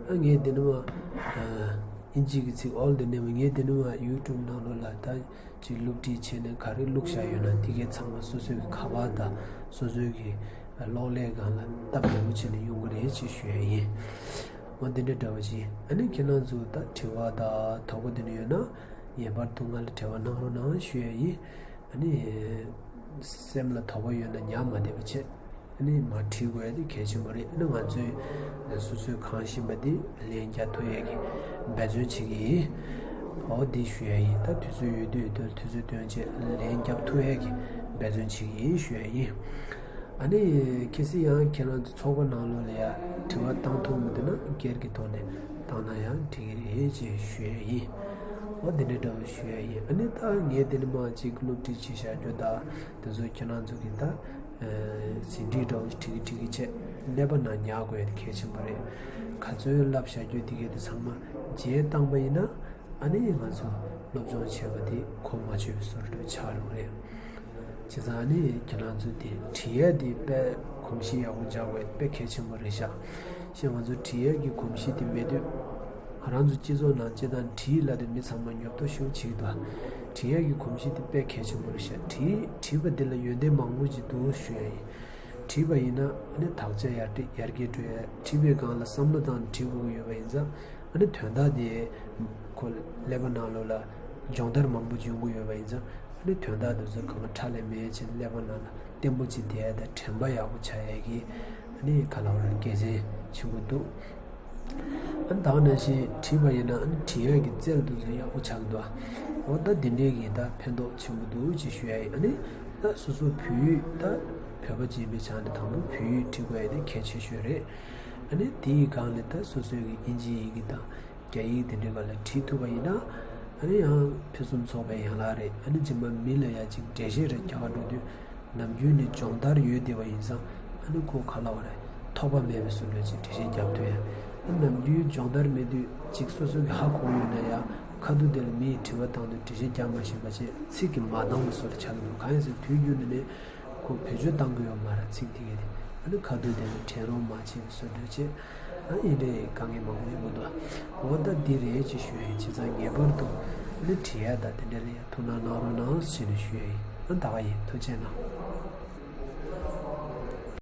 ཨ། ངས་འདི་ནི་མ། ཨ། ཨིན་ཇི་གི་ཚིག་ཨོལ་དེ་མནན་པ། ངས་འདི་ནི་མ་ཡུ་ཊུབ་ནང་ལོགས་ལ་ད་ཅིག་བླུགས་བྲིས་བྱས་ནས་ག་རེ་བླུགས་བཞག་ཡོད་ན་དེ་གའི་ཚང་མ་སོ་སོའི་གི་ཁ་པར་དང་སོ་སོའི་གི་གློག་ཀླད་སྒང་ལ་སྟབས་ཡག་པོ་བྱས་ནས་ཡོང་གི་རེད་ཅེས་ཞུ་ཡ་ཡིན། འོ་འདི་འདྲ་འདྲ་བོ་ཅིག། ཨ་ནི་ཁྱེད་རང་ཚོ་ད་དྲི་བ་དང་དོགས་པ་དེ་འདྲ་ཡོད་ན་ངེས་པར་དུ་ང་ལ་འབྲེལ་བ་གནང་རོགས་གནང་ཞུ་ཡ་ཡིན། ཨ་ནི་སེམས་ལ་དོགས་པ་ཡོད་ན་ཉར་མ་བསྡད་པ་བྱས། ཨ་ནི་མར་བྲིས་དགོས་ཡ་དེ་གལ་ཆེན་པོ་རེད། ཨ་ནི་ང་ཚོས་སོ་སོས་གང་ཤེས་པ་དེ་ལན་རྒྱག་ཐུབ་ཡ་གི་འབད་བརྩོན་བྱེད་ཀྱི་ཡིན། འོ་འདི་ཞུ་ཡ་ཡིན། ད་དུས་ཚོད་ཡོད་དུས་ཡོད་དུས་དུས་ཚོད་བཏོན་བྱས་ལན་རྒྱག་ཐུབ་ཡ་གི་འབད་བརྩོན་བྱེད་ཀྱི་ཡིན་ཞུ་ཡ་ཡིན། ཨ་ནི་གལ་སྲིད་ཡང་ཁྱེད་རང་ཚོ་ཚོགས་པ་ནང་ལོགས་ལ་ཡ་དྲི་བ་བཏང་ཐུབ་མི་འདུག་ན་སྒེར་གྱི་ཐོག་ནས་བཏང་ན་ཡང་འགྲིག་གི་རེད་ཅེས་ཞུ་ཡ་ཡིན། འོ་འདི་འདྲ་འདྲ་བོ་ཞུ་ཡ་ཡིན། ཨ་ནི་ད་ངས་འདི་ནི་མ་ཅིག་སློབ་ཁྲིད་བྱེད་བཞག་རྒྱུ་ད། དེ་ཚོ་ཁྱེད་རང་ཚོ་གིས་ད། ཨ། ཟིན་བྲིས་འདྲ་བོ་ཞིག་བྲིས་ཀྱི་བྲིས་ཀྱི་བྱས་ཀླད་པ་ནང་ཉར་དགོས་ཡ་དེ་གལ་ཆེན་པོ་རེད། ག་ཚོད་བསླབ་བཞག་རྒྱུ་དེ་གའི་དེ་ཚང་མ་རྗེས་བཏང་པ་ཡིན་ན། ཨ་ནི་ང་ཚོ་སློབ་སྦྱོང་བྱས་པ་དེ་གོ་མ་ཆོད་པའི་བཟོ་འདྲ་ཆགས་ཡོང་རེད། བྱས་ཙང་ཨ་ནི་ཁྱེད་རང་ཚོ་དེ་འབྲི་ཡག་དེ་དཔེ་གོམས་གཤིས་ཡག་པོ་འཇགས་དགོས། དཔེ་གལ་ཆེན་པོ་རེད་ཤག་ཤེས། ང་ཚོ་འབྲི་ཡག་གི་གོམས་གཤིས་དེ་མེད་དུས། ང་རང་ཚོ་སྤྱི་ཚོགས་ནང་སྤྱིར་བཏང་འབྲི་ཡག་ལབ་དུས་མི་ཚང་མ་ཉོབ་ཏོ་ཞེ་པོ་བྱེད་ཀྱི་འདུག་འབྲི་ཡག་གི་གོམས་གཤིས་དེ་དཔེ་གལ་ཆེན་པོ་རེད་ཤག་འབྲི་འབྲི་བ་འདི་ལ་ཡོན་ཏན་མང་པོ་ཅིག་འདུག་ཞུ་ཡག་ཡིན། བྲིས་པ་ཡིན་ན་ཨ་ནི་དག་ཆ་ཡར་རྒྱས་ཡར་རྒྱས་འགྲོ་ཡ། བྲིས་པའི་སྒང་ལ་བསམ་བློ་བཏང་བྲིས་དགོས་ཀྱི་ཡོད་པ་ཡིན་ཙང་། ཨ་ནི་དོན་དག་དེ་ཁོ་ཀླད་པ་ནང་ལོགས་ལ་སྦྱོང་བརྡར་མང་པོ་ཅིག་ཡོང་གི་ཡོད་པ་ཡིན་ཙང་། ཨ་ནི་དོན་དག་དེ་ཚོ་གང་ཁྲ་ལས་མེད་ཅིག་ཀླད་པ་ནང་ལ་བརྟན་པོ་ཅིག་བསྡད་ཡ་དང་དྲན་པ་ཡག་པོ་ཆགས་ཡ་གི་ཨ་ནི་ག་ལབ་རེད། དགེ་མཚན་ཆེན་པོ་འདུག་ཨ་ནི་ད་ག་ནང་བཞིན་བྲིས་པ་ཡིན་ན་ཨ་ནི་བྲིས་ཡ་གི་རྩལ་དེ་ཚོ་ཡག་པོ་ཆགས་ཀྱི་འདུག་འོ་ད་འདི་འདྲའི་གི་ད་ཕན་ཐོགས་ཆེན་པོ་འདུག་ཅེས་ཞུ་ཡ་ཡིན། ཨ་ནི་ད་སོ་སོ་བོད་ཡིག་ད་བོད་པ་ཅིག་ཡིན་པའི་ཆ་ནས་དང་པོ་བོད་ཡིག་འབྲི་དགོས་ཡ་དེ་གལ་ཆེ་ཤོས་རེད། ཨ་ནི་དེའི་སྒང་ནས་ད་སོ་སོའི་གི་ཨིན་ཇི་ཡི་གེ་དང་རྒྱ་ཡིག་དེ་འདྲའི་སྒང་ལ་བྲིས་ཐུབ་པ་ཡིན་ན། ཨ་ནི་ཡང་ཕུན་སུམ་ཚོགས་པའི་ཡན་ལག་རེད། ཨ་ནི་རྗེས་མ་མི་ལ་ཡ་ཅིག་འགྲེལ་བཤད་རེ་རྒྱག་ག་འགྲོ་དུས་ནམ་རྒྱུན་ནས་སྦྱོང་བརྡར་ཡོད་བསྡད་པ་ཡིན་ཙང་། ཨ་ནི་ཁོ་ག་ལབ་རེད། ཐོགས་པ་མེད་པའི་བཟོ་འདྲ་ཅིག་འགྲེལ་བཤད་རྒྱག་ཐུབ་ཡ། ཨ་ནི་ནམ་རྒྱུན་སྦྱོང་བརྡར་མེད་དུས་ཅིག་སོ་སོ་གི་ཧ་གོ་ཡོད་ན་ཡང་ཁ་ཐུག་དེ་ལ་མི་ཡིས་དྲི་བ་བཏང་དུས་འགྲེལ་བཤད་རྒྱག་མ་ཤེས་པ་བྱས། ཚིག་གིས་མ་འདང་བ་བཟོ་འདྲ་ཆགས་ཀྱི་འདུག་གང་ཡིན་ཟེར་དུས་རྒྱུན་དུ་ནས་ཁོ་བེད་སྤྱོད་བཏང་གི་ཡོད་མ་རེད། ཚིག་དེ་གས་དེ། ཨ་ནི་ཁ་ཐུག་དེ་ལ་དྲན་རོགས་མ་བྱས་པའི་བཟོ་འདྲ་བྱས། ཨ་ཡིན་འདྲའི་དཀའ་ངལ་མང་པོ་ཡོང་གི་འདུག་འོ་ད་འདི་རེད་ཅེས་ཞུ་ཡ་ཡིན། བྱས་ཙང་ངེས་པར་དུ་ཨ་ནི་བྲིས་ཡ་ད་དེ་འདྲ་ལ་ཡ་ཐུགས་སྣང་གནང་རོགས་གནང་ཞེས་ནས་ཞུ་ཡ་ཡིན། ཨ་ད་ག་ཡིན། ཐུགས་རྗེ་གནང་།